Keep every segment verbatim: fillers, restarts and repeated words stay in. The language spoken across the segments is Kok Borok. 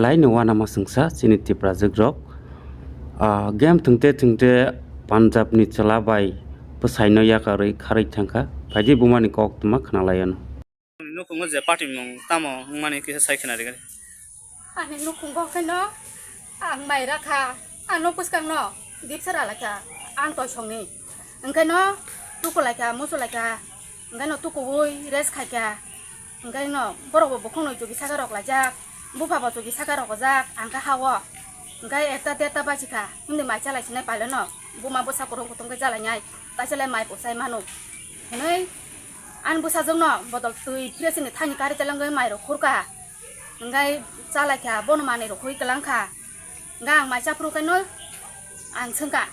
Laini uanama swngsa chini Tiprajwk rok, ah, game thwngte thwngte Punjab ni chwla bai bwsai no yakarwi kharwi thangkha. Phaidi buma ni kok tuma khna lai ano. Nukhungo je party mung tamo wngmani kisa sai khna rigani. Ani nukhungo khaino ang mai rakha, ano bwskang no dipsa ralaikha, ang toisong ni. Hwnkhe no tuku laikha, musu laikha, hwnkhe no tukuwi rest khaikha. Hwnkhe no borok bo bukhuk no chuki saka rok laijak, bupha bo chuki saka rok ojak, ang khe ha-o. Hwnkhe ekta derta bachikha, himni mai chalai sinai pailano, buma bwsa kwrwng kutung khe chalainai, taisalai mai bwsai manu. Hwnwi ani bwsajwkno bodol twi phre sini thani kari telengwi mai rok khurkha. Hwnkhe chalaikha, bono manwi rok hui kwlangkha. Hwnkhe ang mai chaphuru khaino ang swngkha,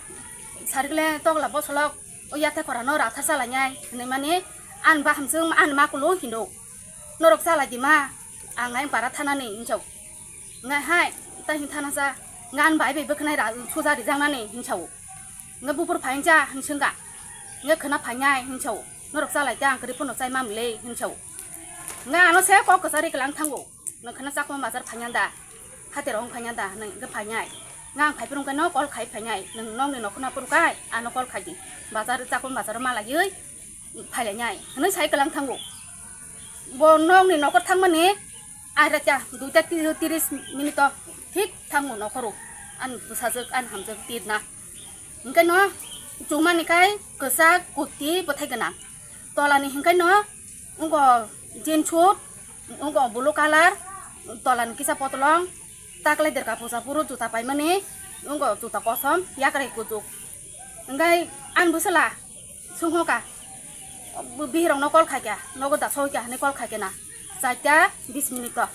"Sarikle tokla bosolok o yathai khorano rathar chalainai," hwnwi mani ani bahamjwk ani ma kulu hino. Norok chalai di ma, ang ayang para thanani hinwi sao. Ngai hai, ta hin thana cha, ngan bai bai bwkhnai ra suja rijaknani hinwi sao. Ngai bupur phaincha hinwi swngkha. Ngai khwna phainai hinwi sao. Norok chalai ta ang kwrwi phano chai mamle hinwi sao. Ngai ano se kok kwchari kwlang thango. Nang khwna chakma bazar phainai da. Hati rong phainai da, nang khe phainai. Ngang phai phuru khe no call khai phainai. Nang nokni nokna phuru kai, ano call khai di. Bazar chakma bazar malaiwi. Phailainai hwnwi sai kwlang thango. Bo nokni nokor thangmani airata duita ti-, tiris minute o thik thango nokoro. Ani bwsajwk ani hamjwk tirna. Hwnkhe no chumani kai kwchak, kuti, bwthai gwnang. Tolani hwnkhe no wngkho jeans suit, wngkho blue colour, tolani kisa potolong, taklai derka pusa phuru juta paimani, wngkho juta kosom, yakrai kuchuk. Hwnkhe ani bwsala, Sunghoka, bihirokno call khaikha, nogo da soika hinwi call khaikha na, charta bis minute o.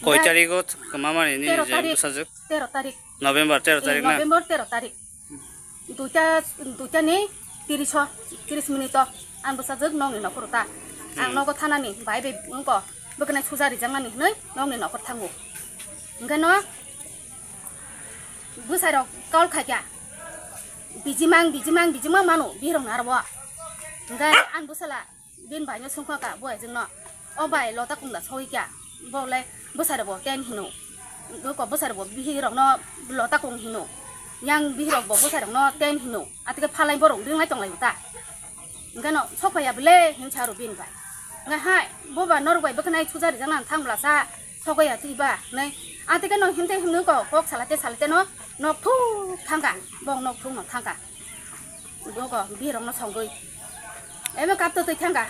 Koi tarigo kwmamani ni tero je tarik, bwsajwk? Tero tarik. November tero tarik na? November tero tarik. Duita, duita ni tiris o, tiris minute o. Ang bwsajwk nokni nokhoro ta. Ang nogo thanani, bai bai wngkho, bwkwnai suja rijaknani hinwi nokni nokhor thango. Hwnkhe no, bwsai rok call khaikha. Bijimang, bijimang, bijimang mano, bihirok ni aro bo. Hwnkhe ani bwsala bini bai no sungkha ka, bo ajwk no. O bai, lota kung da soi kya? Bo le bwsai rok bo ten hino. Bo ko bwsai rok bo bihirok no lota kung hino. Yang bihirok bo bwsai rok no ten hino. Atike phalai borok ringlai tonglai ta. Hwnkhe no, "Sok phaiya bwle?" hinwi sa rw bini bai. Hwnkhe hai, "Bo ba norok bai bwkhnai suja rijaknani thang bwlasa, sokya twi ba," hinwi. Atike no himte himnwi ko kok salate salate no nok thuk thangkha, bong nok thuk no thangkha. Bo ko bihirok no songwi. Ebe kapto twi thangkha.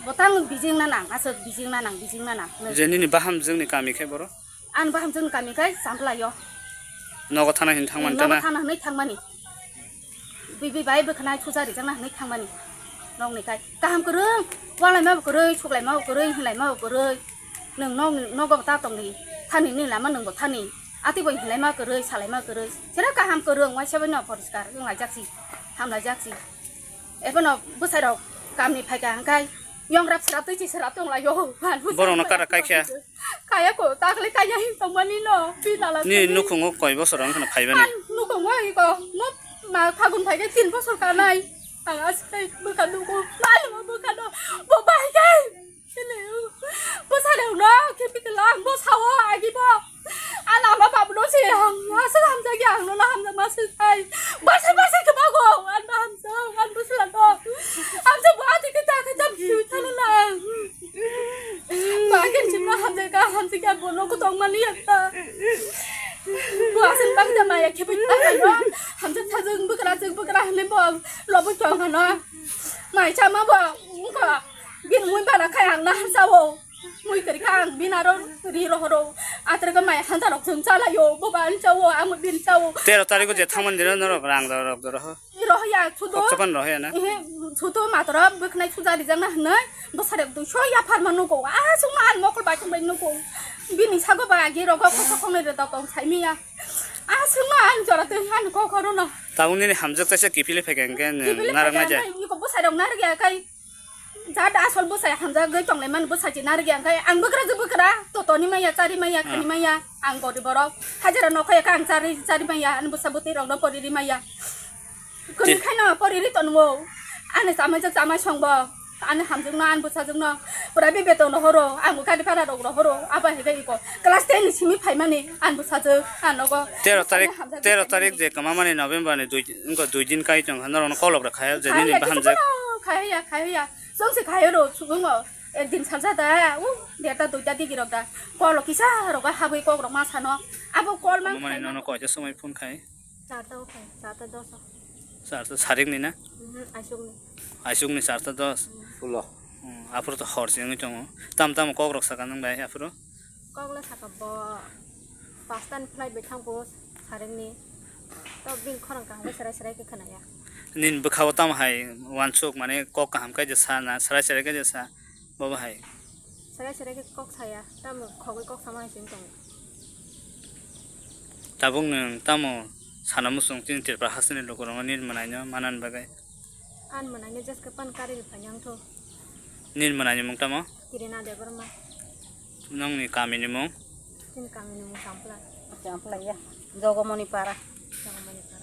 Bo tang bijing na nang, aswk bijing na nang, bijing na nang hinwi. Je nini bahamjwkni kami khe boro? Ani bahamjwkni kami khe Champlaio. Nogo thana hin thangmani tana? Nogo thana hinwi thangmani. Bibi bai bwkhnai suja rijakna hinwi thangmani. Nokni kai kaham kwrwng, walaima bo kwrwi, suklaima bo kwrwi, hinlaima bo kwrwi. Nwng nokni nogo ta tongdi. Thani ni lama nwng bo thani. Ati bo hinlaima kwrwi, salaima kwrwi. Sero kaham kwrwng, waisa bai no poriskar wnglaijak si. Hamlaijak si. Ebono bwsai rok kamni phaikha hwnkhe yongrap srap twi si srap tonglaio. Borokno kara kaikha? Kaya ko, takle kaya hin tongmani no, pinala. Ni nukhungo koi bosor wng kheno phaibani? Ang nukhungo iko, mo ma phagun phaikhe tin bosor kanai. Ang aswk bwkha nugo, nai mo bwkha no, bo bai kai. Bwsarok no, khipi kwlang, bo sao agi bo. Ana ma babu no se ang, aswk hamjak ya, ang no hamjak ma se kai. Baisai baisai khe bago, ang no hamjak, ang bwsla no. Hamjak bo ati khe ta khe ta khiui thana nang. Ba khe chimna hamjak ka, hamjak ya bo no kutong mani ya ta. Bo aswk bang ja maya khibi ta no. Hamjak thajak bwkra jak bwkra hwnwi bo lobo chong hano. Mai chama bo wngkha. Bin mui bana khai ang na hamsa o. Mui kwrwi kha ang bin aro ri rohoro. Atrwk mai hanja rok chwng chalaio. Bo ba ang chao, ang bin chao. Tero tariko je thangmani dino norok rang rok roho. Rohya, sudo. Kokchapan rohya na? Ehe, sudo matro bwkhnai suja rijakna hwnwi bwsarok duiso yaphar ma nugo. Ah, sungma ang mokol bai thangbai nugo. Bini sago ba agi rogo koksa koknai rwda tong saimiya. Ah, sungma ang jora twi ang kokorono. Tabuk nini hamjak taisa kiphilwi phaikha hwnkhe narwknai je. Iko bwsarok narwkya kai. Jat asol bwsai hamjagwi tonglaimani bwsai se narwkya hwnkhe ang bwkra je bwkra, totoni maya, chari maya, khani maya, ang gori borok. Hajira nokha ya kha ang chari, chari maya, ani bwsa bwtwi rokno poriri maya. Kwrwi khaino poriri tongo. Ani chamai jak chamai songbo. Ani hamjwkno, ani bwsajwkno pura be beton rohoro, ang bo gari bhara rok rohoro, abo hai khe iko class ten ni simi phaimani ani bwsajwk, ang nogo. Tero tarik, tero tarik je kwmamani November ni dui, wngkha dui din kai tong kha, norokno kolok rok khaya je nini bahamjak. Khaya, khaya, chwng se khaya ro, chwng o ek din salsa da, u derta duita digi rok da, kolo kisa rok habwi kok rok ma sano, abo kol mang. Mani nono koita somoi phone khai? Charta o khai, charta dos o. Charta sarik ni na? Mhm, aisuk ni. Aisuk ni charta dos. Ulo. Hmm, aphuru to hor se wngwi tongo. Tam tam kok rok saka nang bai aphuru? Kok le saka bo pasta ni flight bai thang bo sarik ni. To bini khorang kaham serai serai khe khwnaya. Nini bwkha o tamo hai wansuk mane kok kaham kai je sa na, serai serai kai je sa. Bo bahai. Serai serai khe kok saya, tamo khogwi kok sama hai sing tongo. Tabuk nwng tamo sana muchung chini Tripura hasteni lukurokno nini mwnaino manani bagwi? Ani mwnaino jeske pan karwi phainyang tho. Nini mwnaini mung tamo? Kirina Debbarma. Nongni kamini mung? Chini kamini mung Sampla. Sampla ya. Jogomoni Para. Jogomoni Para.